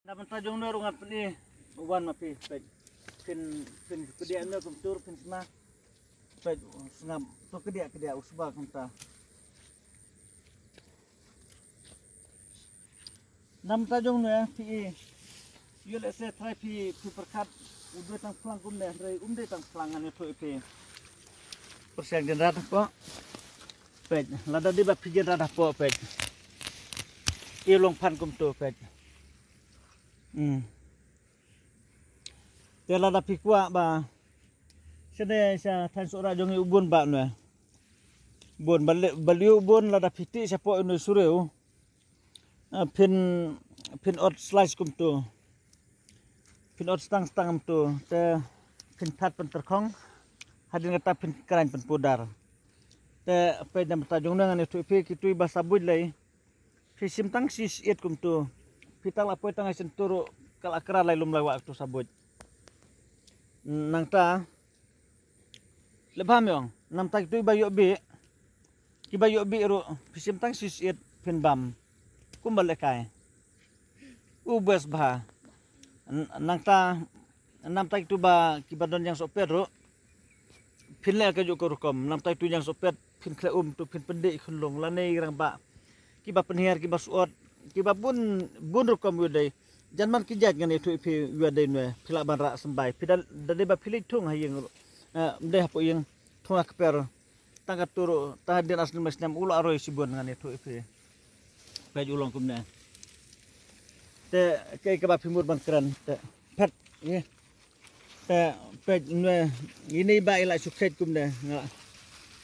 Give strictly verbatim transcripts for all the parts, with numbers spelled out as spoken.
Na mynta jong ne ruh ngan pyni wan ma phi peit. Phin phin kdiah ne kumtu phin sma. Peit sngap to kdiah kdiah u sba kumta. Na mynta jong ne phi i. Ïoh lehse trai phi phi pyrkhat u dei tang phlang kumne hynrei um dei tang phlang ngan ïathuh ïa phi. Pyrshang jynrat hapoh. Peit lada dei ba phi jynrat hapoh peit. I long phan kumtu peit. Hmm. Te lada phi kwah ba shane sha thaiñ Sohra jong i u bun ba ne. Bun ba leh ba leh u bun lada phi tih shapoh inu i sureu. Ah, phin phin ot slice kumtu. Phin ot stang stang kumtu te phin that pynterkhong. Hadien kata phin krain pynpudar. Te peit na mynta jong ne ngan ïathuh ïa phi kitu i ba sabuit lei. Phi shim tang shi shi iet kumtu. Phi tang la poi tang ha shen tu ruh ka la kra lai lum lai wah tu sabuit. Nangta leh bam ïong namta kitu i ba ïoh bih. Ki ba ïoh bih ruh phi shim tang shi shi iet phin bam. Kumba lehkai. U bes bha. Nangta namta kitu ba ki ba don ïang sohpet ruh. Phin leh ka juk ka rukom namta kitu ïang sohpet phin khleh um tu phin pyndih khunlung lane i rangbah. Ki ba pynhiar ki ba suot ki ba bun bun rukom ïa dei. Jan man ki jait ngan ïathuh ïa phi ïa dei nwe phi lah ban rah symbai phi da dei ba phi leit thung ha ïing. Mdei hapoh ïing thung ha kper. Tang ka tu ruh tang hadien ar snem lai snem u la roi shibun ngan ïathuh ïa phi. Peit u long kumne. Te kaei kaba phi mut ban kren te phet ïa. Te peit nwe ine i ba i la shu kheit kumne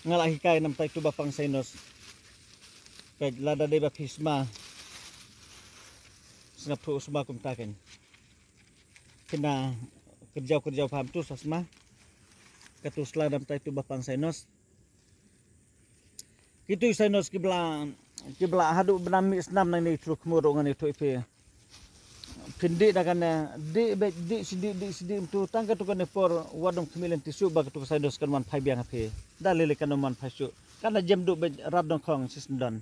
nga la hikai namta i tu ba pang sainos. Peit lada dei ba phi sma. Sngap thuh sma kumta ken. Kena kerjau kerjau paham tu sa sma. Ka tu sla namta i tu ba pang sainos. Kitu i sainos ki bla ki bla haduh bnam mi snam nang ni thru khmur ngan i thoi phi. Phin dih da kane dih bek dih sidi dih sidi mtu tang katu kane por wadong khmih lynti shuh ba katu ka sainos kan wan phai biang ha phi. Da lili kan wan phai shuh. Kan da jem duh bek rap dong khong si sendon.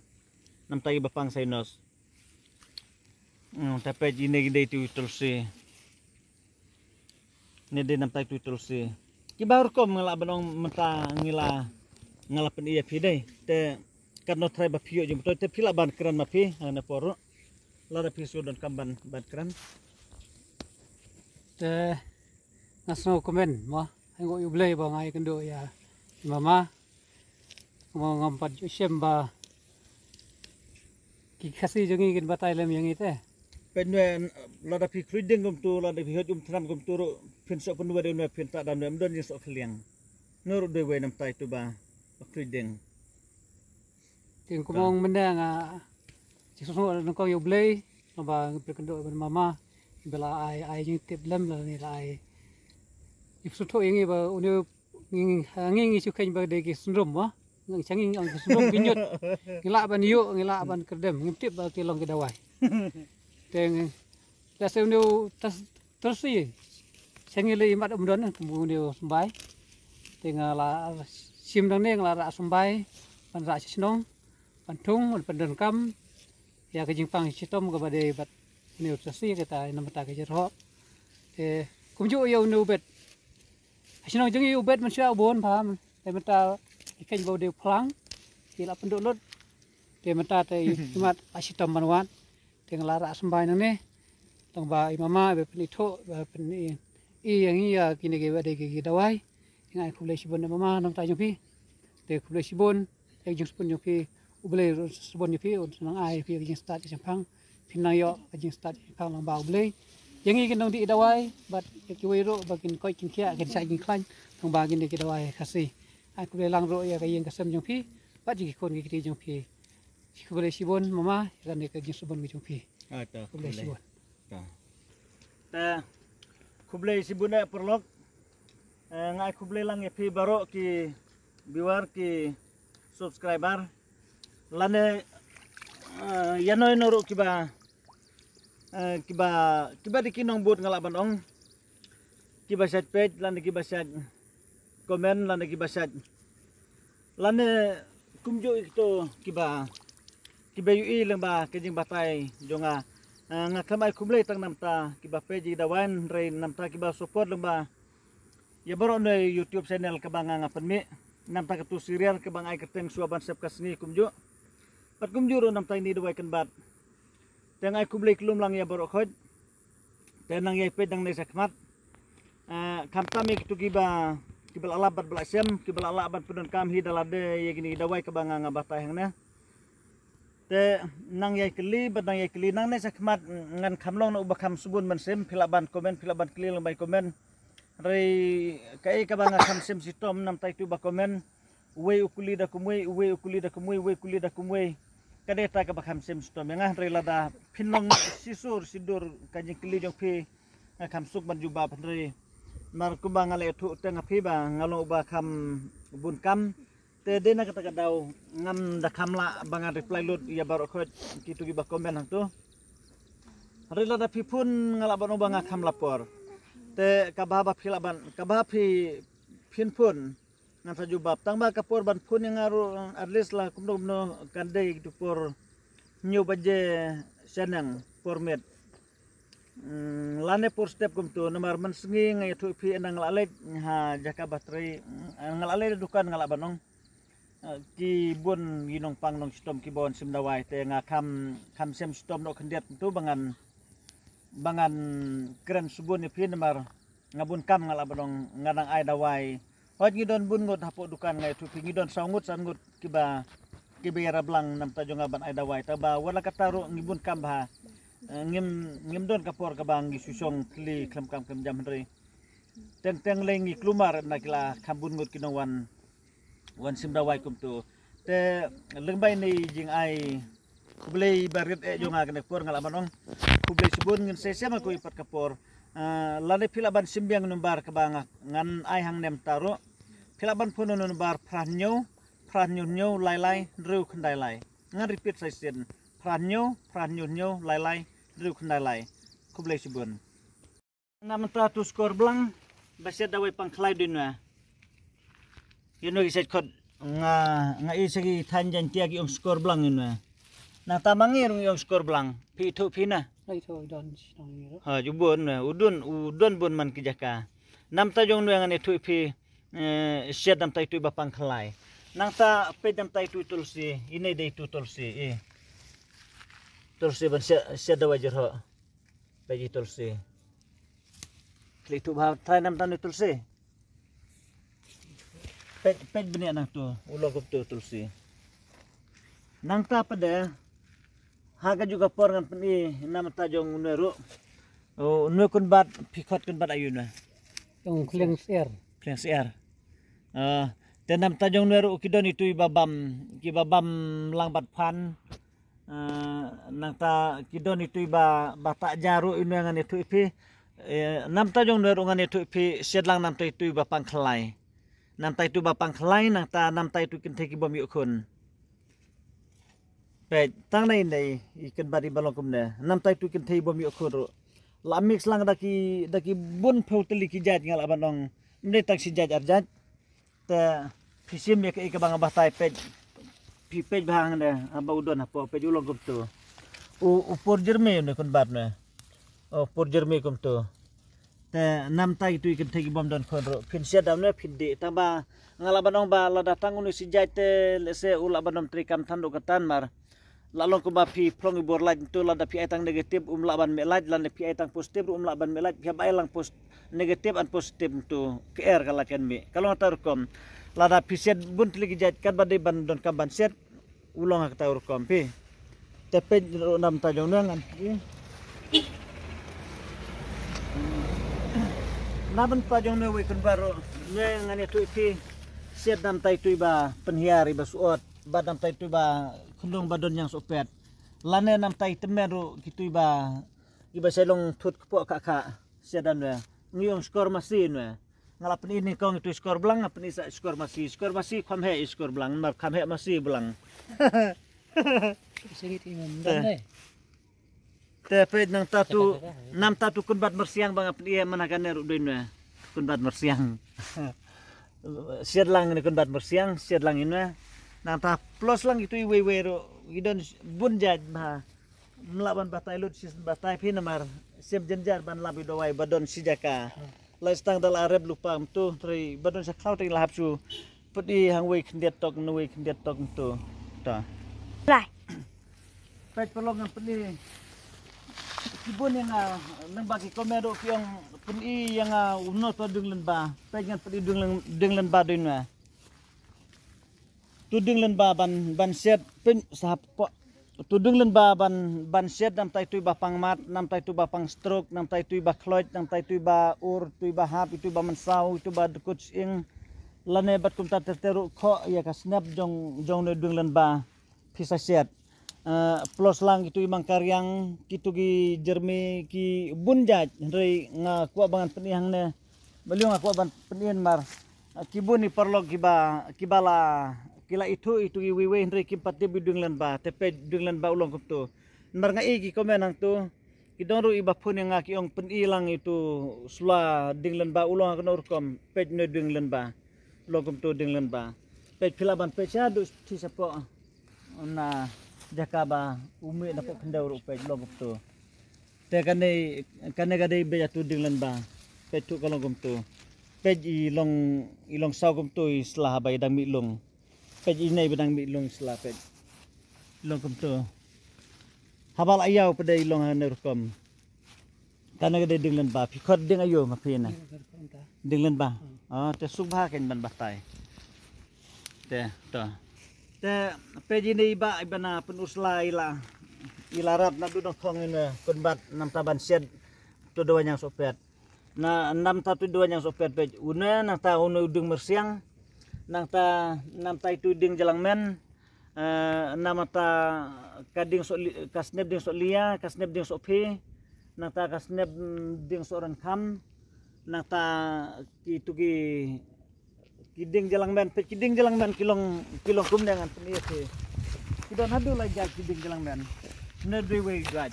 Namta i ba pang sainos. Hmm, ta peit ine ki dei tu tulsi. Ne dei namta tu tulsi. Ki ba rukom nga la ban ong mynta ngi la nga la pyni ïa phi dei. Te katno trai ba phi ïoh jingmyntoi te phi lah ban kren ma phi ha kane por ruh. Lada phi shu donkam ban ban kren. Te nga sngew kmen mo. Nga ïoh ïa U Blei ba nga ïakynduh ïa i mama. Mo ngam pat ju shem ba ki Khasi jong ngi kin batai lem ïa ngi te. Peit nwe lada phi khlui ding kumtu lada phi hot um thnam kumtu ruh phin soh pynwai dei nwe phin ta da nwe ym don jingsoh khliang. Nwe ruh dei wei namta itu ba ba khlui ding. Te kum ong mynne nga jingsngewsih nyngkong ïa U Blei ba ngi pyrkhat ban mama ba la ai ai jingtip lem la ni la ai. Ïa phi sngewthuh ïa ngi ba une ngi ngi ngi shu kheiñ ba dei ki syndrome wa. Ngi sha ngi ngi ong ki syndrome ki ñiut. Ngi lah ban ïoh ngi lah ban kyrdem ngim tip ba ki long ki dawai. Te ngi la se une u tas tersi. Sha ngi lei mat um don kum une u symbai. Te nga la shim dang ne nga la rah symbai ban rah sha shnong ban thung ban pyndonkam ïa ka jingpang shitom kaba dei bad une u tersi kata namta ka jyrhoh. Te kumjuh ïa une u bet. Ha shnong jong ngi u bet mynshuwa u bun bha. Te mynta ki khein ba u dei u phlang ki la pynduh lut. Te mynta te i mat la shitom ban wad. Te nga la rah symbai nangne. Tang ba i mama ba pynithuh ba pyni ïa ngi ïa kine ki ba dei ki dawai. Nga ai khublei shibun na mama nangta jong phi. Te khublei shibun. Ïa ka jingsbun jong phi U Blei ruh sbun jong phi un nang ai phi ïa ka jingstad ka jingpang. Phin nang ïoh ka jingstad ka jingpang lang ba U Blei. Ïa ngi kin nang dih dawai bad ïa kiwei ruh ba kin koit kin khiah kin shah jingkhlaiñ tang ba kin dih ki dawai Khasi. Ai khublei lang ruh ïa ka ïing ka sem jong phi bad ïa ki khun ki kti jong phi. Khublei shibun mama ïa kane ka jingsbun ka jong phi. Khublei shibun. Te khublei shibun eh paralok. Eh, nga ai khublei lang ïa phi baroh ki viewer ki subscriber. Lane eh, ïa noi no ruh kiba eh, kiba kiba dei ki nongbud nga lah ban ong. Kiba shait peit lane kiba shait comment lane kiba shait lane kumjuh ito kiba kiba yu i leng ba ka jingbatai jong nga. Ah, nga khlem ai khublei tang namta kiba peit ïa ki dawai, hynrei namta kiba support lyngba ïa baroh ne YouTube channel kaba nga nga pynmih. Namta katu serial kaba nga ai kyrteng Shuwa Ban Sep Ka Sngi kumjuh. Bad kumjuh ruh namta ine i dawai kynbat. Te nga ai khublei khlem lang ïa baroh khoit. Te nang ïai peit nangne shakhmat. Ah, khamtam ïa kitu kiba, kiba la lap bad ba la shem, kiba la lah ban pyndonkam hi da lade ïa kine ki dawai kaba nga nga batai hangne. Te nang ïai kylli bad nang ïai kylli nangne shakhmat, ngan kham long na uba kham sbun mynsiem, phi lah ban comment, phi lah ban kylli lyngba i comment. Hynrei kaei kaba nga kham shem shitom namta itu ba comment. Uwei u kylli da kumwei, uwei u kylli da kumwei, uwei u kylli da kumwei. Ka dei ta kaba kham shem shitom ïa nga, hynrei lada phin long shisur shidur ka jingkylli jong phi, nga kham suk ban jubab, hynrei namar kumba nga la ïathuh teng ha phi ba nga long uba kham bun kam. Te dei na kata ka daw ngam da kham lah ba ngan reply lut ïa baroh khoit kitu kiba comment hangtu. Hynrei lada phi phone nga lah ban ong ba nga kham la por. Te kaba, ba phi lah ban, kaba phi, phin phone ngan sa jubab. Tang ba ka por ban phone ïa nga ruh, at least la kumno kumno kan dei tu por hynñiew baje shaneng por miet. Hmm, lane por step kumtu, namar mynsngi nga ïathuh ïa phi nga la leit ha jaka battery, hmm, nga la leit dukan nga lah ban ong. Eh, ki bun ki nongpang nongshitom kiba wan shim dawai, te nga kham, kham shem shitom noh khyndiat kumtu ba ngan, ba ngan kren sbun ïa phi namar nga bun kam nga lah ban ong, nga dang ai dawai. Hooid ngi don bun ngut hapoh dukan, nga ïathuh ïa phi ngi don saw ngut san ngut kiba, kiba ïarap lang namta jong nga ban ai dawai. Tangba wat la katta ruh ngi bun kam bha. Eh, ngim, ngim don ka por kaba ngi shu shong kylli khlem kam khlem jam, hynrei teng teng lei ngi kulmar na ki la kham bun ngut ki nongwan, wan shim dawai kumtu. Te lyngba ine i jingai khublei ba rit eh jong nga kane ka por nga lah ban ong khublei shibun. Ngin sa ïashem ha kawei pat ka por. Ah, lane phi lah ban shim biang number kaba nga, ngan ai hangne mynta ruh. Phi lah ban phone na number phra hynñiew, phra hynñiew hynñiew, lai lai, hynriew khyndai lai. Ngan repeat sa shisien. Phra hynñiew, phra hynñiew hynñiew, lai lai, hynriew khyndai lai. Khublei shibun. Na mynta tu skor blang ba shet dawai pang khlai dei nwa. Ïa nwa ki shet khot nga, nga i sa ki than jan tia ki ong skor blang ïa nwa. Nangta ma ngi ruh ngi ong skor blang. Phi ithuh phi na. Ai to don shnong ni ro. Ha, ju bun nwa, u don, u don bun man ki jaka. Namta jong nwa ngan ithuh phi, eh, shet namta itu ba pang khlai. Nangta peit namta itu tulsi, ine dei itu tulsi, eh. Tulsi ban shet, shet dawai jyrhoh. Peit i tulsi. Klik tu bha trai nam tang i tulsi. Peit, peit bniah nangtu, u long kumtu tulsi. Nangta pat de, ha ka ju ka por ngan pyni namta jong une ruh. O, une kun bat, phi khot kun bat ayu une. Jong Kliang Syiar. Kliang Syiar. Ah, te namta jong une ruh ki don itu i ba bam, ki ba bam lang bat phan. Ah, nangta ki don itu i ba, ba ta ja ruh ine ngan ithuh ïa phi. Eh, namta jong une ruh ngan ithuh ïa phi, shet lang namta itu i ba pang khlai. Namta itu ba pang khlai, nangta namta itu kynthei ki bym ïoh khun. Peit, tang nei nei, i kynbat i ba long kumne. Namta itu kynthei bym ïoh khun ruh. La mix lang da ki, da ki bun phew tylli ki jait nga lah ban ong. Ym dei tang shi jait ar jait. Te phi shim ïa kaei kaba nga batai peit. Phi peit bha hangne, haba u don hapoh peit u long kumtu. U, u por jyrmi une kun bat ne. U por jyrmi kumtu. Te namta itu i kynthei ki bym don khun ruh. Phin shet da une phin dih. Tangba nga lah ban ong ba lada tang une shi jait te lehse u lah ban ym trei kam than ruh kata namar. La long kumba phi phlong i bor light tu lada phi ai tang negative um lah ban mih light, lane phi ai tang positive ruh um lah ban mih light, phi hap ai lang pos-, negative and positive tu ka er ka light kan mih. Ka long ta rukom. Lada phi shet bun tylli ki jait katba dei ban donkam ban shet u long ha kata rukom phi. Te peit ruh namta jong ne ngan. Namta jong ne wei kun baroh ne ngan ïathuh ïa phi shet namta itu i ba pynhiar i ba suot. Bad namta itu ba khynrung ba don ïang sohpet. Lane namta i tymmen ruh kitu i ba, i ba sa long thut kpoh kha kha. Shet da nwe. Ngi ong skor masi nwe. Nga la pyni nyngkong itu skor blang, nga pyni sa skor masi. Skor masi kham heh i skor blang, mar kham heh masi blang. Singit i ngam dan ne. Te peit namta tu, namta tu kun bat myrsiang ba nga pyni ïa man ha kane ruh dei nwe. Kun bat myrsiang. Shet lang ne kun bat myrsiang, shet lang i nwe. Nangta plus lang itu i wei wei ruh, i don bun jait bha. Mla ban batai lut, sis batai phi namar sem jynjar ban lap ïa u dawai ba don shi jaka. Lai stang da la rep lypa kumto, trei ba don sha khlaw te la hap shu peit hangwei khyndiat tok, nangwei khyndiat tok kumto. Ta. Lai. Peit paralok ngan pyni. Ki bun ïa nga, nang ba ki comment ruh ki ong pyni ïa nga uno to dieng lyngba. Peit ngan pyni dieng lyn-, dieng lyngba dei na. Tu dieng lyngba ban, ban shet pyn sahap po. Tu dieng lyngba ban, ban shet namtai tu ba pang mat, namtai tu ba pang stroke, namtai tu ba khloit, namtai tu ba ur, tu ba hap, tu ba mynsaw, tu ba dkut sying. Lane bad kumta ter ter ruh khoh ïa ka snep jong, jong ne dieng lyngba. Pisa shet. Eh, plus lang kitu i mang kariang, kitu ki jermi, ki bun jait, hynrei nga kwah ba ngan pyni hangne. Balei nga kwah ban pyni namar, eh, ki bun i paralok kiba, kiba la, ki la ithuh itu i wei wei hynrei kim pat tip i dieng lyngba, te peit dieng lyngba u long kumtu. Namar nga i ki comment hangtu, ki don ruh iba phone ïa nga ki ong pyni lang itu sula dieng lyngba u long ha kano rukom, peit ne dieng lyngba. U long kumtu dieng lyngba. Peit phi lah ban peit sha duh ti shapoh. Na jaka ba u mih na pok khyndew ruh peit long kumtu. Te kane, kane ka dei beit ïa tu dieng lyngba. Peit tu ka long kumtu. Peit i long, i long saw kumtu i sla ba i dang mih lung. Peit i nei ba dang mih lung sla peit. Long kumtu. Haba la ïaw pat dei long ha ne rukom. Kane ka dei dieng lyngba, phi khot dieng aïu ma phi na? Dieng lyngba. Ah, te suk bha kein ban batai. Te, to. Te, peit ine i ba, i ba na pynusla i la, i la rat na du dong khong ine, pynbat namta ban shet, tu dawai ñiangsohpet. Na, namta tu dawai ñiangsohpet peit, une, nangta une u dieng myrsiang, nangta, namta itu dieng jalangmen, Eh, namta ka dieng soh li-, ka snep dieng soh lia, ka snep dieng soh phi, nangta ka snep, mm, dieng soh rynkham, nangta kitu ki, ki dieng jalangmen, peit ki dieng jalangmen ki long, ki long kumne ngan pyni ïa phi. Ki don haduh lai jait ki dieng jalangmen. Ne dei wei jait.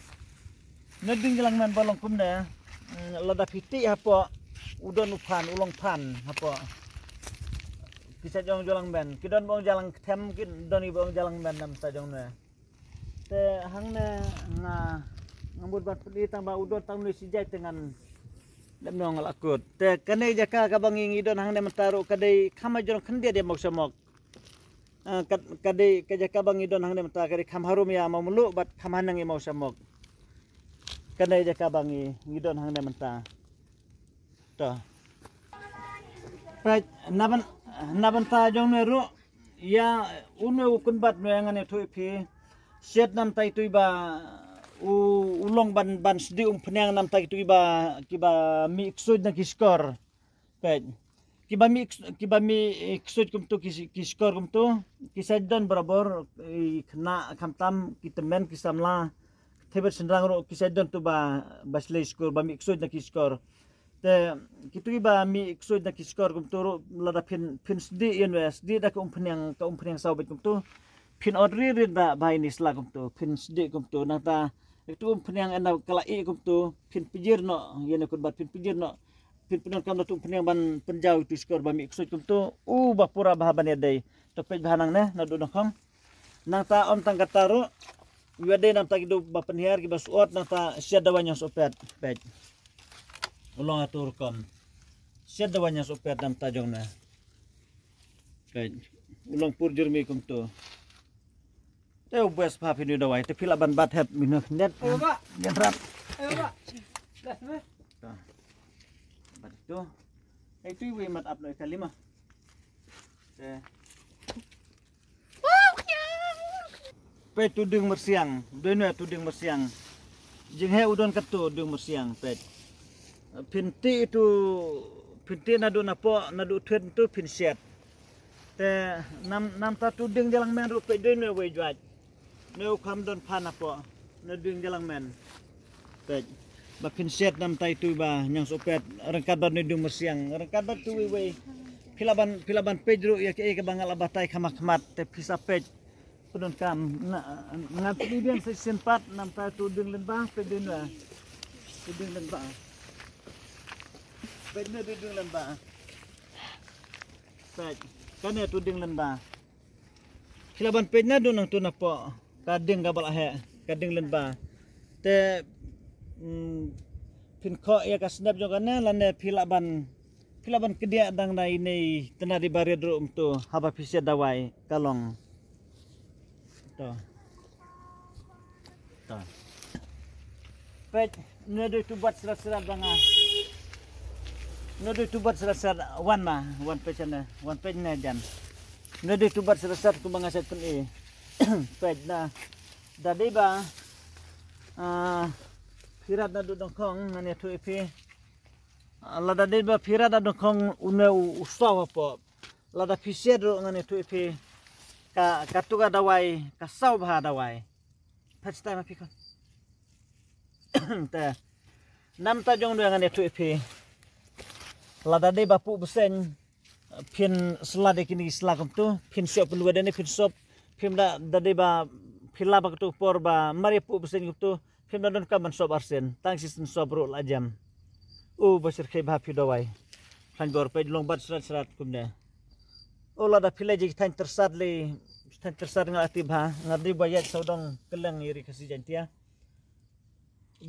Ne dieng jalangmen ba long kumne, mm, lada phi tih hapoh, u don u phan, u long phan hapoh. Ki sa jong jalangmen, ki don ba ong jalangthem, ki don i ba ong jalangmen namta jong ne. Te hangne nga, nga mut ban pyni tang ba u don tang ne shi jait te ngan lem nong la kut. Te kane jaka kaba ngi ngi don hangne mynta ruh ka dei kham ha jrong khyndiat ïa Mawshamok. Ah, ka, ka dei ka jaka ba ngi don hangne mynta ka dei kham harum ïa Mawmluh bad kham hanang ïa Mawshamok. Ka dei jaka ba ngi, ngi don hangne mynta. To. Peit, na ban, na bynta jong ne ruh, ïa une u kynbat ne ngan ïathuh ïa phi. Shet namta itu i ba u, u long ban, ban sdih umphniang namta itu i ba, kiba mih ksuid na ki shkor. Peit. Kiba mih, kiba mih, eh, ksuid kumtu ki, ki shkor kumtu. Ki sa don barabor, eh, khynnah khamtam, ki tymmen, ki samla. Te bad shynrang ruh ki sa don tu ba, ba shlei shkor, ba mih ksuid na ki shkor. Te, kitu kiba mih ksuid na ki shkor kumtu ruh, lada phin, phin sdih ïa ne, sdih da ka umphniang, ka umphniang saw beit kumtu. Phin ot rit rit ba, ba ini sla kumtu, phin sdih kumtu. Nangta, itu umphniang ynda ka la ih kumtu, phin pynjir noh, ïa ne kynbat phin pynjir noh. Phin pyndonkam da tu umphniang ban pynjaw itu shkor ba mih ksuid kumtu. U ba pura bha ban ïadei. To peit bha nangne, naduh nongkhong. Nangta ym tang kata ruh. Ïadei namta kitu ba pynhiar kiba suot nangta shet dawai ñiangsohpet. Peit. U long atu rukom. Shet dawai ñiangsohpet namta jong ne. Peit. U long pur jyrmi kumtu. Te u best pha phi nu dawai, te phi lah ban bat hep mino net. Ayo, Pak. Net rat. Ayo, Pak. Gas, Pak. Ta. Bat tu. Ai tu wei mat ap noi kalima. Te. Peit tu dieng myrsiang, dei ne tu dieng myrsiang. Jinghe u don katu dieng myrsiang, peit. Phin tih tu, phin tih naduh napoh, naduh thwet tu phin shet. Te nam, namta tu dieng jalangmen ruh peit dei ne wei jwat. Ne u kham don phan hapoh, ne dieng jalangmen. Peit. Ba phin shet namta itu ba ñiangsohpet, ryngkat bad ne dieng myrsiang, ryngkat bad tu wei wei. Phi lah ban, phi lah ban peit ruh ïa kaei kaba nga la batai kham ha khmat, te phi sa peit. Pyndonkam, na, nga pyni biang sa shisien pat, namta tu dieng lyngba, peit dieng lyngba. Tu dieng lyngba. Peit ne dieng lyngba. Peit, kane tu dieng lyngba. Phi lah ban peit naduh nangtu napoh. Ka dieng kaba la heh, ka dieng lyngba. Te, mm, phin khoh ïa ka snep jong kane, lane phi lah ban, phi lah ban kdiah dang na ine i tnat iba rit ruh kumto, haba phi siat dawai ka long. To. To. Peit, une u dei uto u bat srat srat ba nga. Une u dei uto u bat srat srat, wan ma, wan peit shane, wan peit ne jan. Une u dei uto u bat srat srat kumba nga sa pyni. Peit na. Da dei ba, ah, phi rat naduh nyngkong ngan ïathuh ïa phi. Ah, lada dei ba phi rat naduh nyngkong une u, u saw hapoh. Lada phi siat ruh ngan ïathuh ïa phi. Ka, kato ka dawai, ka saw bha dawai. Peit stai ma phi khun. Te. Namta jong une ngan ïathuh ïa phi. Lada dei ba puh bseiñ, phin sla da kine ki sla kumto, phin sop pynwit da ne phin sop, phim da, da dei ba phi lah ba kato ka por ba mar ïa puh bseiñ kumto, phim da donkam ban sop arsien, tang shisien sop ruh la jem. U ba shyrkhei bha phi dawai. Khlaiñ bor peit long bat srat srat kumne. U lada phi leit ki thaiñ tyrsat lei, thaiñ tyrsat nga la tip bha, nga dei ba ïaid sawdong kylleng ïa ri Khasi Jaiñtia.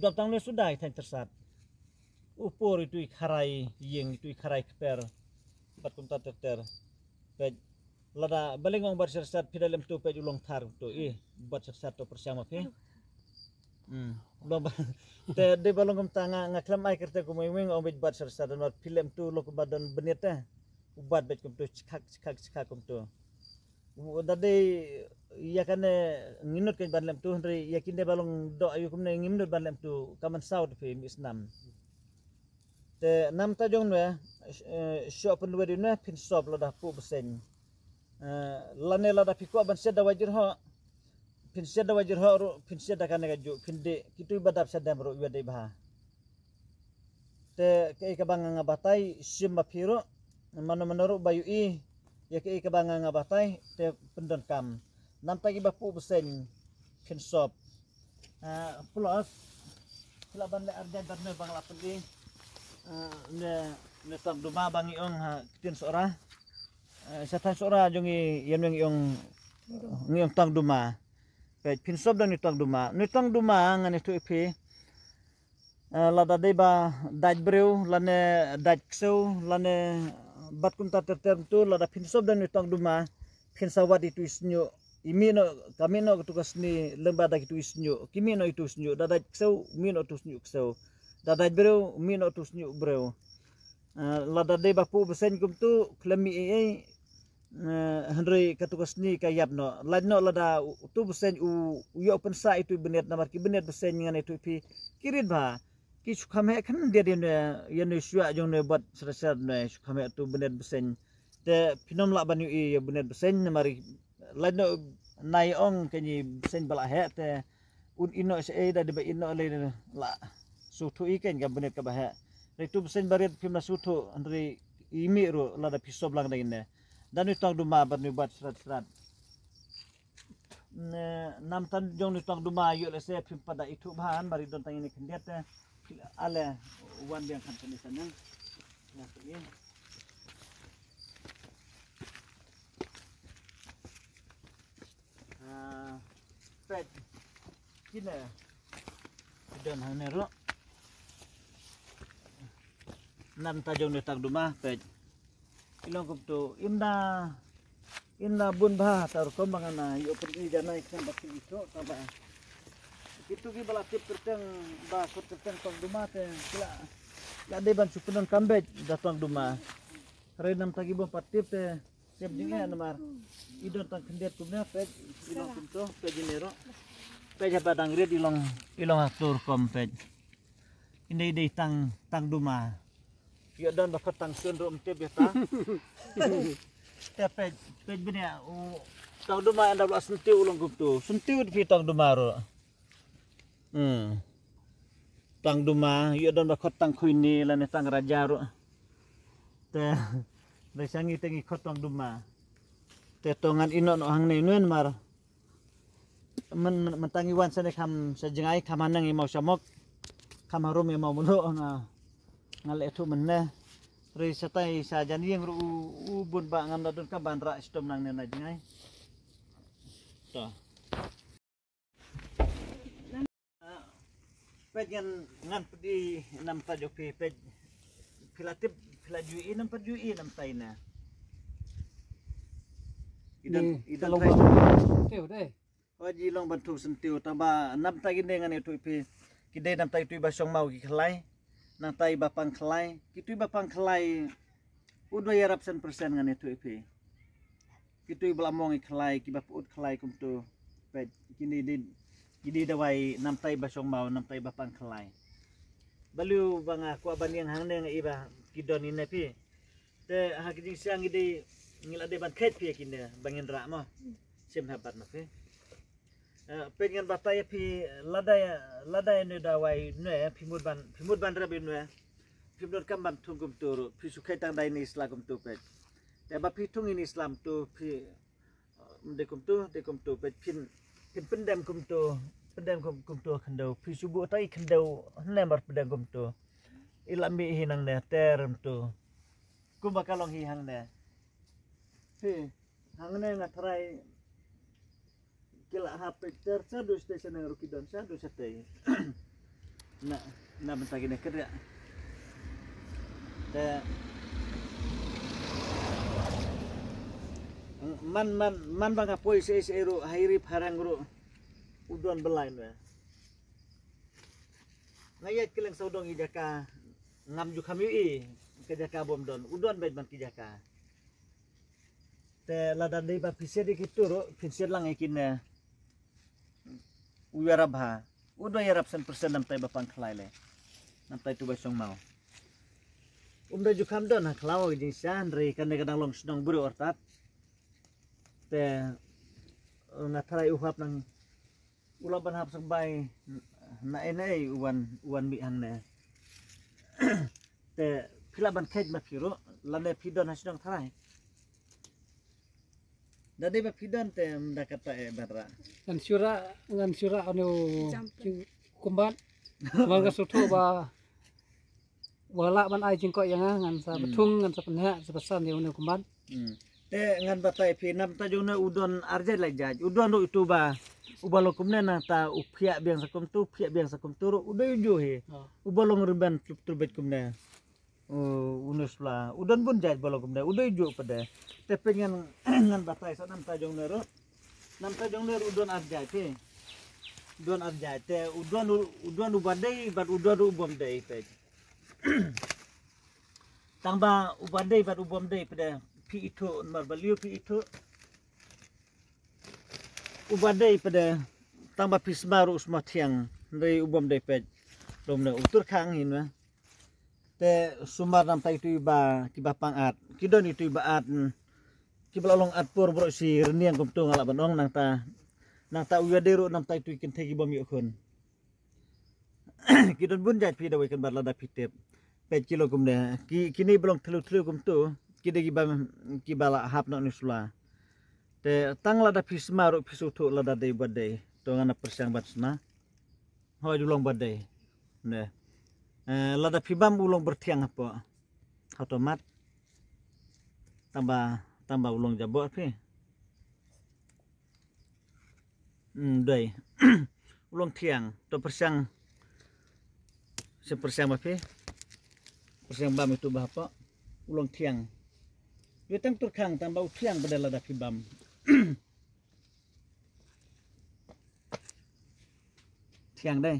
Dap tang ne suda ki thaiñ tyrsat. U por itu i kharai ïing, itu i kharai kper. Bat kumta ter ter. Peit lada ba leng ong bat srat srat phi da lem tu peit u long thar tu i bat srat srat to pyrshang ma phi. Hmm. Long ba te dei ba long kumta nga nga khlem ai kyrteng kumwei wei ong beit bat srat srat dan phi lem tu long kumba don bniat te. U bat beit kumtu chkhak chkhak chkhak kumtu. U da dei ïa kane ngi nud kein ban lem tu hynrei ïa kine ba long doh ayu kumne ngim nud ban lem tu ka man saw te phi mih snam. Te namta jong ne, eh, shoh pynwit ïa ne phin sop lada puh bseiñ. Eh, lane lada phi kwah ban siat dawai jyrhoh. Phin siat dawai jyrhoh ruh phin siat da kane kajuh phin dih kitu ba dap shadem ruh ïa dei bha. Te kaei kaba nga nga batai shim ma phi ruh mano mano ruh ba ïohi ïa kaei kaba nga nga batai te pyndonkam. Namta kiba puh bseiñ phin sop. Ah, plus phi lah ban leh arjai ban ne ba nga la pynlong. Ah, ne ne tang duma ba ngi ong ha ktien Sohra. Ah, sa tang Sohra jong ngi ïa ne ngi ong ngi ong tang duma. Peit phin sop da ne tang duma. Ne tang duma ngan ïathuh ïa phi. Eh, lada dei ba dait briew lane dait ksew lane bat kumta ter ter tu lada phin sop da ne tang duma phin sa wad itu i sniuh. I mih noh ka mih noh katu ka sniuh lem bad da kitu i sniuh. Ki mih noh itu sniuh da dait ksew mih noh tu sniuh ksew. Da dait briew mih noh tu sniuh briew. Eh, lada dei ba puh bseiñ kumtu khlem mih ei ei. Eh, hynrei katu ka sniuh ka ïap noh. Lait noh lada u, utu bseiñ u, u ïoh pynsah itu i bniat namar ki bniat bseiñ ngan ïathuh ïa phi ki rit bha. Ki shu kham heh khyndiat ïa ne, ïa ne shuwa jong ne bat sra sra ne shu kham heh tu bniat bseiñ. Te phin ym lah ban ïohi ïa bniat bseiñ namar lait noh nai ong kane bseiñ ba la heh te un ïehnoh shaei da dei ba ïehnoh lei la suthu i kein ka bniat kaba heh. Dei tu bseiñ ba rit phim la suthu hynrei i mih ruh lada phi sop lang da ine. Da ne tang duma bad ne bat srat srat. Ne nam tan jong ne tang duma ïoh lehse phim pat da ithuh bha han bad i don tang ine khyndiat te. Ale wan biang khan kane sana. Ya, kane. Ah, peit. Kine. Don hangne ruh. Nam ta jong ne tang duma peit. Ilong kumtu imda imda bun bha ta rukom ba ngan ïoh pynti janai khnang ba kin ithuh ta ba. Kitu ki ba la tip kyrteng ba khot kyrteng tang duma te ki la la dei ban shu pyndonkam beit da tang duma. Hynrei nam ta ki bym pat tip te tip jingeh namar i don tang khyndiat kumne peit ilong kumto peit jingeh ruh. Peit haba dang rit ilong ilong ha tur kom peit. Ine i dei tang tang duma. Ïoh don ba khot tang sun ruh ym tip ïa ta. Te peit peit bniah u tang duma ynda ba la syntiew u long kumto. Syntiew phi tang duma ruh. Hmm. Tang duma ïoh don ba khot tang khuini lane tang raja ruh. Te dei sha ngi te ngi khot tang duma. Te to ngan ïehnoh noh hangne nuen mar. Men men tang i wan sane kham sa jngai kham hanang i mau shamok. Kham harum i mau mulu nga nga leh thu men ne. Ri sa tai sa jan ïing ru u bun ba ngam da dun ka ban ra stom nang ne na jngai. To. Ah, Peit ngan, ngan peit namta jong phi, peit. Phi la tip, phi la ju i namta, ju i namta ine. I don, Ni, i don kalau trai. ba teu deh. Wa ji long ban thung syntiew, tang ba namta kine ngan ïathuh ïa phi. Ki dei namta itu i ba shong maw ki khlai. Nangta i ba pang khlai. Kitu i ba pang khlai. U dei ïarap san persen ngan ïathuh ïa phi. Kitu i ba la mong i khlai, ki ba put khlai kumtu. Peit, kine dei, kine dawai namta i ba shong maw, namta i ba pang khlai. Balei ba nga kwah ban ïeng hangne nga i ba ki don ine phi. Te ha ki jingshisha ngi dei, ngi la dei ban kheit phi ïa kine ba ngin rah mo. Sim hap bat ma phi. Eh, peit ngan batai ïa phi lada, lada ïa ne dawai ne phi mut ban, phi mut ban rep ïa ne. Phi mut kam ban thung kumtu ruh, phi shu kheit tang da ine i sla kumtu peit. Te ba phi thung ine i sla kumtu phi, eh, dei kumtu, dei kumtu peit phin, phin pyndem kumtu, pyndem kum, kumtu khyndew. Phi shu buh tang i khyndew hynne mar pyndem kumtu. I la mih hi nangne ter kumtu. Kumba ka long hi hangne. Phi, hangne nga tharai ki la hap peit ter sa du shatei sa nang ruh ki don sa du shatei. Na, na bynta kine kyrriah. Te man, man, man ba nga poi seh seh ruh ha i rip ha rang ruh u don ba lai ne. Nga ïa kylleng sawdong i jaka ngam ju kham ïohi ka jaka bym don, u don beit man ki jaka. Te lada dei ba phi siat ïa kitu ruh phin siat lang ïa kine. U ïarap ha. U dei ïarap san persen namta i ba pang khlai le. Namta itu ba shong maw. Um dei ju kham don ha khlaw ka jingshisha hynrei kane ka dang long shnong briew artat. Te nga tharai u hap nang u la ban hap sngewbha na ei na ei u wan, u wan mih hangne. Te phi lah ban kheit ma phi ruh lane phi don ha shnong tharai. Da dei ba phi don te ym da kata eh ban rah. Ngan shu rah, ngan shu rah anu kumban. Wan ka suthu ba Ba lah ban ai jingkoit ïa nga ngan sa bthung ngan sa pynheh sa pynsan ïa une u kumban. Te ngan batai phi namta jong ne u don arjait lai jait u don ruh itu ba u ba long kumne nangta u phiah biang sa kumtu phiah biang sa kumtu ruh u dei u ju hi. U ba long rben trup trubet kumne. U une sula u don bun jait ba long kumne u dei u ju pade. Te phi ngan ngan batai sa namta jong ne ruh. Namta jong ne ruh u don arjait phi. Don arjait te u don u don u ba dei bad u don ruh u bom dei phi. Tang ba u ba dei bad u bom dei pde phi ithuh namar ba liu phi ithuh. U ba dei pde tang ba phi sma ruh u sma thiang dei u bom dei peit. Lom ne u tur khang hin wa. Te sumar namta itu i ba ki ba pang at ki don itu i ba at ki ba la long at por bro si rniang kumtu nga la ban ong nangta nangta u ya dei ruh namta itu i kynthei ki bom ïoh khun. Ki don bun jait phi da wei kan bat lada phi tip. Peit ki long kumne ki kini ba long thlu thlu kumtu ki dei ki ba ki ba la hap noh ni sula. Te tang lada phi sma ruh phi suthu lada dei ba dei to ngana pyrshang ban sma. Hoi du long ba dei ne. Eh, lada phi bam u long berthiang hapo. Hato mat tamba tamba u long jabo phi. Hmm, dei. U long thiang to pyrshang. Se pyrshang ba phi. Pyrshang ba mitu ba hapo. U long thiang. Ye tang tur khang tamba u thiang ba dei lada phi bam. Thiang dei.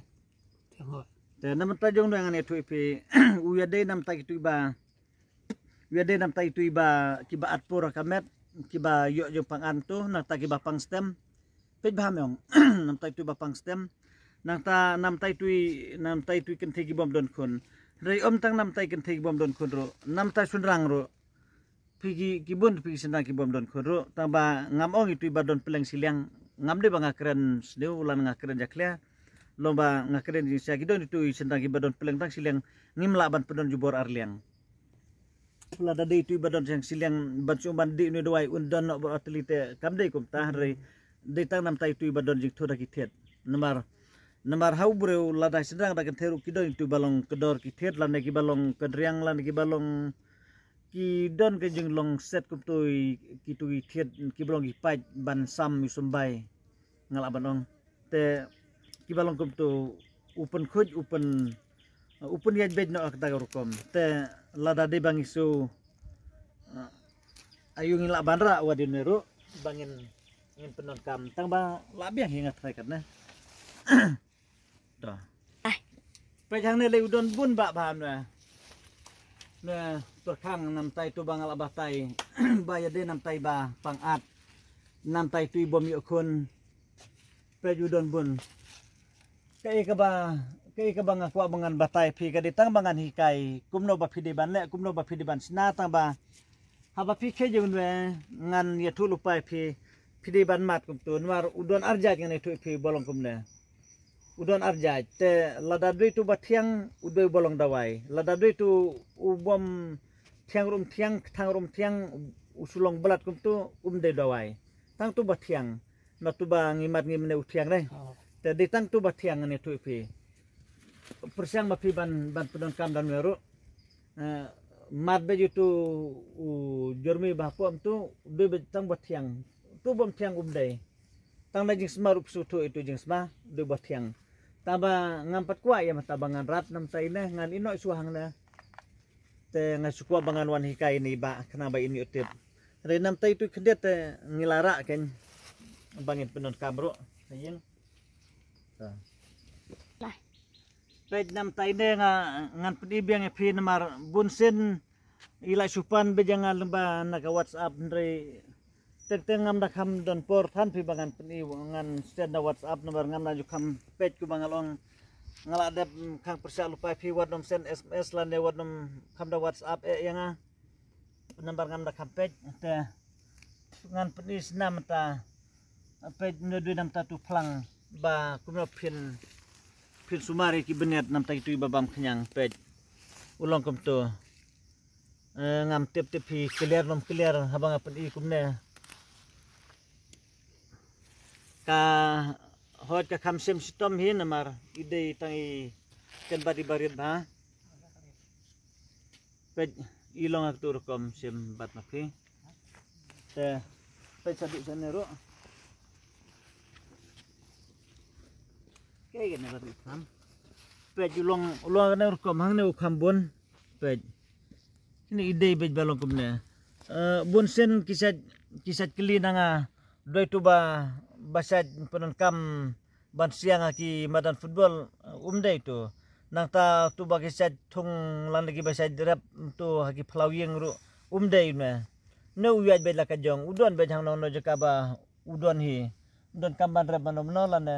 Thiang hoi. Te namta jong dei ngan ïathuh phi. U ya dei namta kitu ba. Ïa dei namta itu i ba ki ba at por ka met ki ba ïoh jong pang an tu nangta ki ba pang stem. Peit ba ha myong namta itu i ba pang stem. Nangta namta itu i namta itu i kynthei ki bom don khun. Rei om tang namta i kynthei ki bom don khun ruh namta shynrang ruh. Phi ki ki bun phi ki shynrang ki bom don khun ruh tang ba ngam ong itu i ba don peleng siliang ngam dei ba nga kren sniew lan nga kren jakhlia. Long ba nga kren jingsia ki don itu i shynrang ki ba don peleng tang siliang ngim lah ban pynlong jubor arliang. Pula da dei tu ba don siang siliang ban shu ban dei nu dawai un don nok bor atli te kam dei kumta hynrei dei tang namta itu ba don jingthu da ki thied. Namar namar hau breu lada sendang da kan theru ki don itu ba long kedor ki thied lane ki ba long kedriang lane ki ba long ki don ke jinglong set kumtu ki tu ki thied ki ba long ki pait ban sam i sumbai. Nga lah ban ong te ki ba long kumtu u pynkhuid, u pyn, u pynïaid beit noh ha kata ka rukom. Te lada dei ba ngi shu, eh, aïu ngin lah ban rah wat ïa une ruh ba ngin, ngin pyndonkam. Tang ba lah biang hi nga trai katne. To. Peit hangne lei u don bun ba bha ne. Ne pyrkhang namtai tu ba nga lah batai. Ba ïadei namtai ba pang at. Namtai tu i bym ïoh khun. Peit u don bun. Kaei kaba, kaei kaba nga kwah ba ngan batai phi ka dei tang ba ngan hikai kumno ba phi dei ban leh, kumno ba phi dei ban shna, tang ba haba phi khie jong ne ngan ïathuh lypa ïa phi, phi dei ban mad kumtu. Namar u don arjait ngan ïathuh ïa phi ba long kumne. U don arjait te lada dei tu ba thiang u dei ba long dawai. Lada dei tu u bym thiang rum thiang, kthang rum thiang, u shu long blat kumtu um dei dawai. Tang tu ba thiang. Na tu ba ngi mad ngi mane u thiang dei. Oh. Te dei tang tu ba thiang ngan ïathuh ïa phi. Pyrshang ba phi ban, ban pyndonkam da une ruh. Eh, mad beit ïa utu u jyrmi ba hapoh tu, dei beit tang ba thiang. Tu bym thiang um dei. Tang da jingsma ruh phi shu thuh ïa utu jingsma, dei ba thiang. Tang ba ngam pat kwah ïa mynta ba ngan rat namta ine, ngan ïeh noh shuwa hangne. Te nga shu kwah ba ngan wan hikai ine ba khnang ba in ïoh tip. Hynrei namta itu khyndiat te ngi la rah kein ba ngin pyndonkam ruh. Ka ïing. Peit namta ine nga, ngan pyni biang ïa phi namar bun sien i la shu pan beit ïa nga lyngba na ka WhatsApp, hynrei teng teng ngam da kham don por than phi ba ngan pyni, ngan send da WhatsApp namar ngam da ju kham peit kumba nga long. Nga la dep khang pyrshah lypa ïa phi, wat nym send S M S lane wat nym kham da WhatsApp eh ïa nga. Namar ngam da kham peit, te ngan pyni shna mynta. Peit, une dei namta tu phlang ba kumno phin, phin sumar ïa ki bniat namta kitu ba bam khñiang. Peit, u long kumtu. Eh, ngam tip tip phi clear nym clear haba nga pyni kumne. Ka hoi ka kham sem shitom hi namar i dei tang i ken bad i barit bha. Peit, i long ha katu rukom sem bad ma phi. Te peit sa duk sa ne ruh. Kaei kane ba duk kham. Peit, u long, u long kane rukom hangne u kham bun. Peit. Kine i dei beit ba long kumne. Eh, bun sien ki sait, ki sait kylli na nga. Dei tu ba, ba sait pyndonkam ban siang ha ki madan football, um dei tu. Nangta tu ba ki sait thung lane ki ba sait rep tu ha ki phlaw ïing ruh um dei ne. Ne u ïaid beit la ka jong, u don beit hangno hangno jaka ba u don hi. U donkam ban rep mano mano lane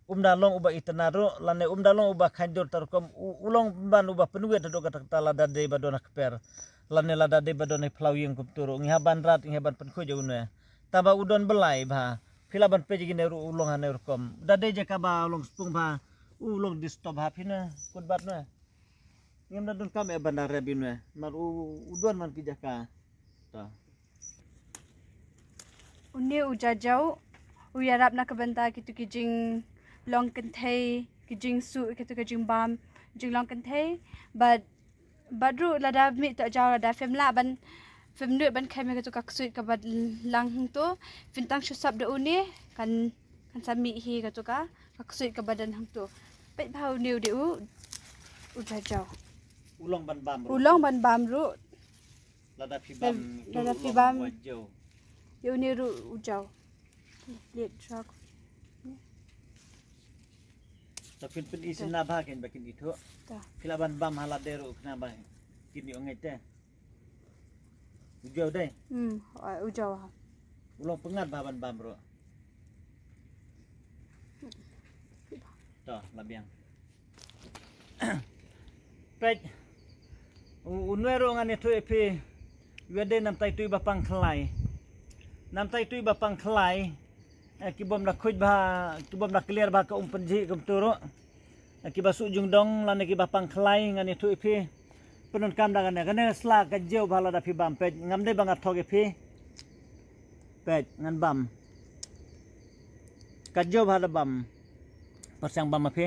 um da long uba itynnad ruh, lane um da long uba khaindur ta rukom, u, u long ban uba pynwit haduh katta katta lada dei ba don ha kper. Lane lada dei ba don ha phlaw ïing kumtu ruh, ngi hap ban rat, ngi hap ban pynkhuid ïa une. Taba u don blai bha. Phi lah ban peit ïa kine ruh u long hane rukom. Da dei jaka ba long spung bha, u long disturb ha phi ne, kut bat ne. Ngim da donkam eh ban da rep ïa une. Mar u, u don man ki jaka. Ta. Une u jajaw, u ïarap na ka bynta kitu ki jinglong kynthei, ki jingsuh, kitu ki jingbam, jinglong kynthei. Bad, bad ruh lada mih to jaw lada phim lah ban, phim nud ban khem ïa katu ka ksuid kaba lang hangto, phin tang shu sap da une, kan, kan sa mih hi katu ka, ka ksuid kaba don hangto. Peit bha une u dei u, u jajaw. U long ban bam ruh. U long ban bam ruh. Lada phi bam, lada phi bam. Ïa une ruh u jaw. Liat shuwa. Ta phin pyni shisha bha kin ba kin ithuh. Ta. Phi lah ban bam ha lade ruh khnang ba kin ïoh ngeit te. U jaw dei. Hmm, u jaw ha. U long pyngngad bha ban bam ruh. To, la biang. Peit. U, une ruh ngan ïathuh ïa phi. Ïa dei namtai tui ba pang khlai. Namtai tui ba pang khlai. Eh, ki bym da khuid bha, ki bym da clear bha ka um pynjhi kumtu ruh. Eh, ki ba suh jingdong lane ki ba pang khlai ngan ïathuh ïa phi. Pyndonkam da kane, kane sla ka jew bha lada phi bam peit. Ngam dei ba nga thok ïa phi. Peit, ngan bam. Ka jew bha da bam. Pyrshang bam ma phi.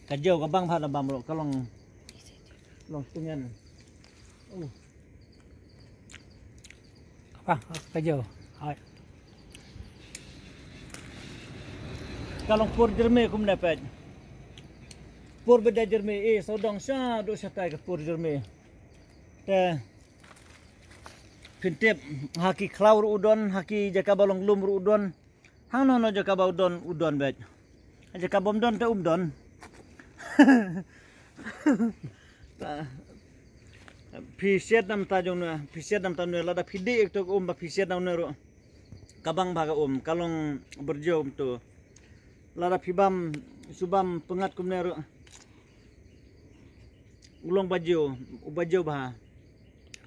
Ka jew ka bang bha da bam ruh ka long, long tyngen. Uh. Ka bang, ka jew. Hai. Ka long por jyrmi kumne peit. Por ba da jyrmi, eh, sawdong shaduh shatai ka por jyrmi. Te phin tip, ha ki khlaw ruh u don, ha ki jaka ba long lum ruh u don. Hangno no jaka ba u don, u don beit. Jaka bym don te um don. Phi siat namta jong ne, phi siat namta ne, lada phi dih ek tuk um ba phi siat namta ne ruh. Ka bang ba ka um, ka long byrjong um tu. Lada phi bam, shu bam pyngngad kumne ruh. U long bajiew, u bajiew bha.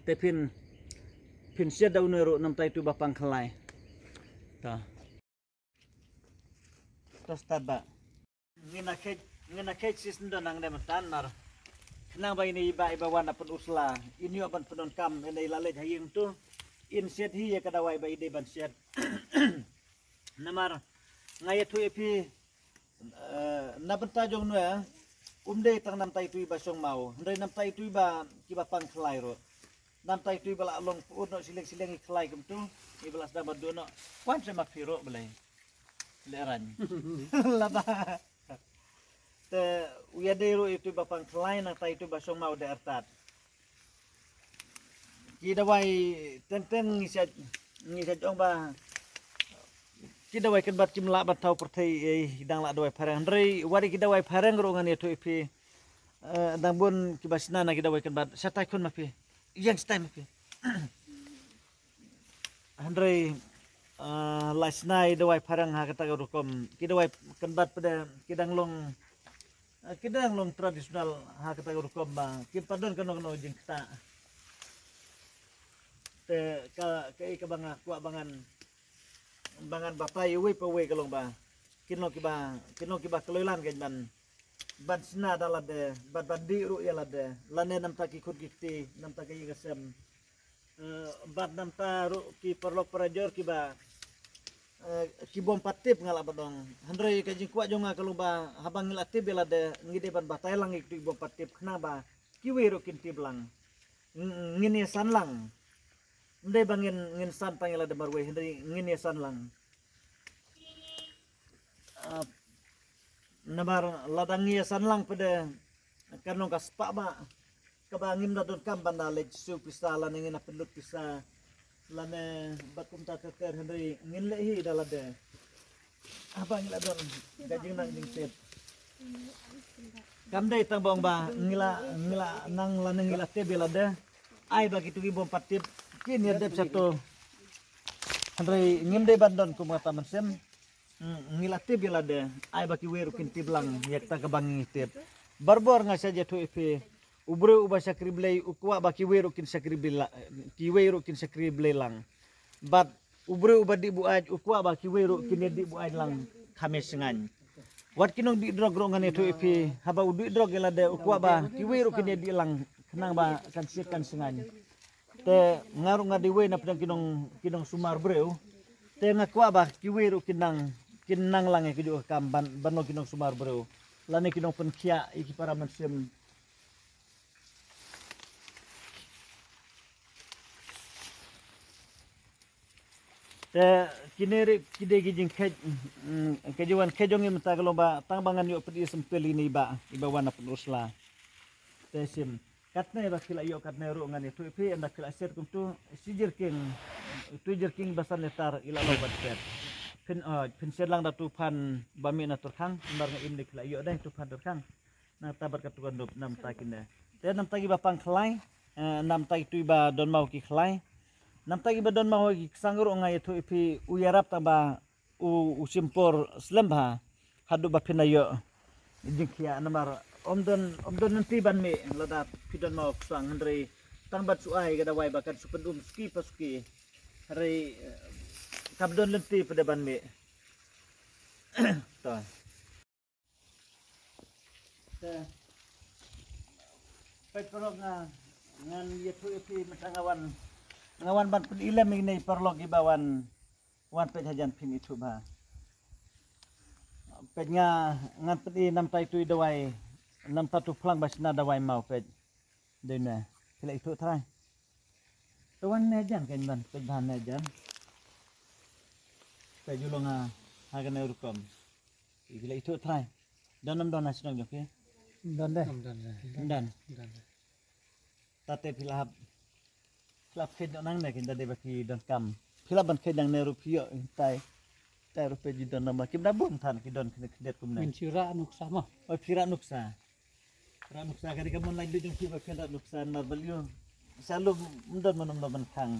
Te phin, phin siat da une ruh namta itu ba pang khlai. Ta. Ta stad ba. Ngin a khet, ngin a khet sis ndo nang dem tan mar. Khnang ba ini iba, iba wan a pyn usla. Ini ban pyndonkam, ini la leit ha ïing tu. In siat hi ïa ka dawai ba i dei ban siat. Namar nga ïathuh ïa phi, eh, na bynta jong nwe, um dei tang namta itu iba shong maw. Hynrei namta itu iba kiba pang khlai ruh. Namta itu iba la long put noh shileng shileng i khlai kumtu. Iba la sdang ba duh noh. Wan sha ma phi ruh balei. Lehraiñ. Lada. Te u ïadei ruh itu ba pang khlai nangta itu ba shong maw de artat. Ki dawai teng teng ngi sa, ngi sa jong ba ki dawai kan bat kim lah ban thaw pyrthei ei dang lah dawai phareng. Hynrei wadi ki dawai phareng ruh ngan ïathuh ïa phi. Eh, dang bun kiba shna na ki dawai kan bat. Sa tai khun ma phi. Ïeng stai ma phi. Hynrei, ah, la shna i dawai phareng ha kata ka rukom. Ki dawai kan bat pde, ki dang long, ah, ki dang long traditional ha kata ka rukom ba. Ki padon kano kano jingkta. Te ka, ka i ka ba nga kwah ba ngan, ba ngan batai uwei pa uwei ka long ba. Kin long kiba, kin long kiba kloi lan ka ban. Ban shna da lade, ban, ban dih ruh ïa lade. Lane namta ki khun ki kti, namta ka ïing ka sem. Eh, bad namta ruh ki paralok parajor kiba, eh, ki bym pat tip nga lah ban ong. Hynrei ka jingkwah jong nga ka long ba haba ngi la tip ïa lade ngi dei ban batai lang ïa ki bym pat tip khnang ba kiwei ruh kin tip lang. Ng-, ngin ïa san lang. Ym dei ba ngin, ngin san tang ïa lade marwei hynrei ngin ïa san lang. Ah, namar lada ngi ïa san lang pde kan long ka spah ba kaba ngim da donkam ban da leit siew pisa lane ngin da pynlut pisa lane ba kumta ter ter hynrei ngin leh hi da lade. Haba ngi la don ka jingnang jingtip. Kam dei tang ba ong ba ngi la, ngi la nang lane ngi la tip ïa lade. Ai ba kitu ki bym pat tip kin ïa dep shato. Hynrei ngim dei ban don kum kata mynsiem. Hmm, ngi la tip ïa lade, ai ba kiwei ruh kin tip lang ïa kata kaba ngi tip. Barabor nga sa ïathuh ïa phi, u briew uba shakri Blei u kwah ba kiwei ruh kin shakri Blei la-, kiwei ruh kin shakri Blei lang. Bad u briew uba dih buaid u kwah ba kiwei ruh kin ïa dih buaid lang kham ïa shngaiñ. Wat ki nongdih drok ruh ngan ïathuh ïa phi, haba u dih drok ïa lade u kwah ba kiwei ruh kin ïa dih lang khnang ba kan siat kan shngaiñ. Te nga ruh nga dei uwei na pdeng ki nong, ki nongsumar briew. Te nga kwah ba kiwei ruh kin nang, kin nang lang ïa kajuh ka kam ban, ban long ki nongsumar briew. Lane ki nongpynkhiah ïa ki para mynsiem. Te kine ruh ki dei ki jingkheit, mm, ka jingwan kheit jong ngi mynta ka long ba tang ba ngan ïoh peit ïa sempel ine iba, iba wan na pynusla. Te shim. Katne ba phi la ïoh katne ruh ngan ïathuh ïa phi, ynda phi la set kumtu, shi jerking, tu jerking ba san litar i la long ban set. Phin, ah, phin set lang da tu phan ba mih na Turkhang, namar nga im ne phi la ïoh dei tu phan Turkhang. Nangta bad ka tu ka nup namta kine. Te namta kiba pang khlai, eh, namta kitu ba don maw ki khlai. Namta kiba don maw ki ksang ruh nga ïathuh ïa phi u ïarap tang ba u, u shim por slem bha haduh ba phin ïoh jingkhiah namar ym don, ym don lynti ban mih lada phi don maw ksang hynrei tang ban shu ai ka dawai ba kan shu pynum suki pa suki hynrei, eh, kam don lynti phi dei ban mih. To. Te peit paralok nga, ngan ïathuh ïa phi mynta nga wan, nga wan ban pynilem ïa kine paralok kiba wan, wan peit hajan phin ithuh bha. Peit nga, ngan peit namta itu i dawai, namta tu phlang ba shna dawai maw peit. Dei ne, phi la ithuh trai. Te wan ne jan kan ban peit bha ne jan. Peit ju long ha, ha kane rukom. Phi la ithuh trai. Don ym don na shnong jong phi? Don de. Don. Don. Don. Tate phi la hap, phi la hap khet noh nangne, kynda dei ba phi donkam. Phi lah ban khet nangne ruh phi ïoh tai. Tai ruh phi ju don namar kim da bun than ki don khyndiat khyndiat kumne. Min shu rah nuksa mo. Oi, phi rah nuksa. Rah nuksa ka dei ka mon laitluid jong phi ba phin rah nuksa namar balei. Sa lum ym don mano mano ban khang.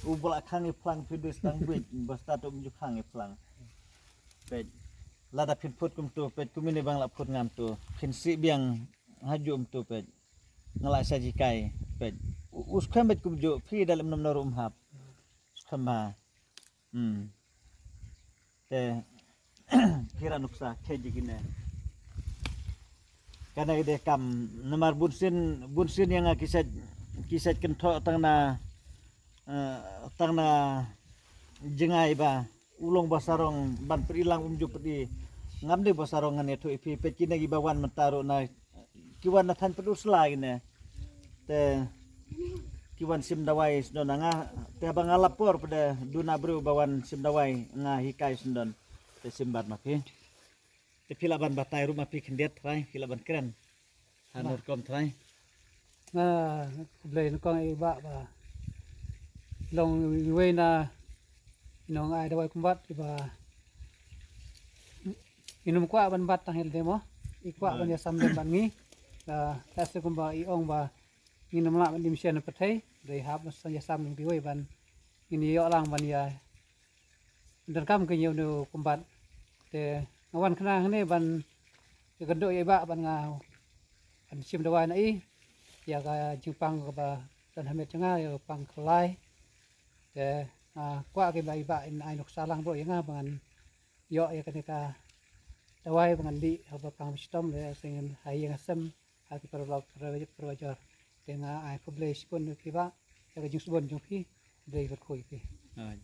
U ba la khang i phlang phi dei stang buit ba stad um ju khang i phlang. Peit. Lada phin phut kumto peit, kumne ba nga la phut ngam to. Phin sih biang ha ju um to peit. Nga la sa jikai peit. U, u skhem beit kumjuh phi da lem nom na ruh um hap. Skhem ba. Hmm. Te phi rah nuksa khet ji kine. Kane ka dei kam namar bun sien, bun sien ïa nga ki sait, ki sait kynthoh tang na, eh, tang na jngai ba u long ba sarong ban pyrdi lang um ju pyrdi. Ngam dei ba sarong ngan ïathuh ïa phi, peit kine kiba wan mynta ruh na ki wan na thaiñ Pynursla kine. Te ki wan shim dawai sdon na nga, te ba nga lap por pde duna briew ba wan shim dawai nga hikai sdon. Te shim bad ma phi. Te phi lah ban batai ruh ma phi khyndiat trai, phi lah ban kren. Ha, ba, nurkom trai. Nga khublei nyngkong ïa i bah ba long iwei na i nongai dawai kumbat kiba i nym kwah ban bat tang hil dei mo. I kwah ban ïasam lem bad ngi. La, la se kumba i ong ba ngin ym lah ban im shen pyrthei, dei hap ban ïasam lem kiwei ban ngin ïoh lang ban ïa donkam ka ïa une u kumbat. Te nga wan khnang hangne ban ïakynduh ïa i bah ban nga ban shim dawai na i ïa ka jingpang kaba don ha met jong nga ïa ka pang khlai. Te nga kwah ki ba i bah in ai nuksa lang bro ïa nga ba ngan ïoh ïa kane ka dawai ba ngan dih haba pang ba shitom le sngin ha ïing ha sem ha ki para lok para para jor. Te nga ai khublei shibun ïa ki bah ïa ka jingsbun jong phi. Khublei kyrkhu ïa phi. Oi.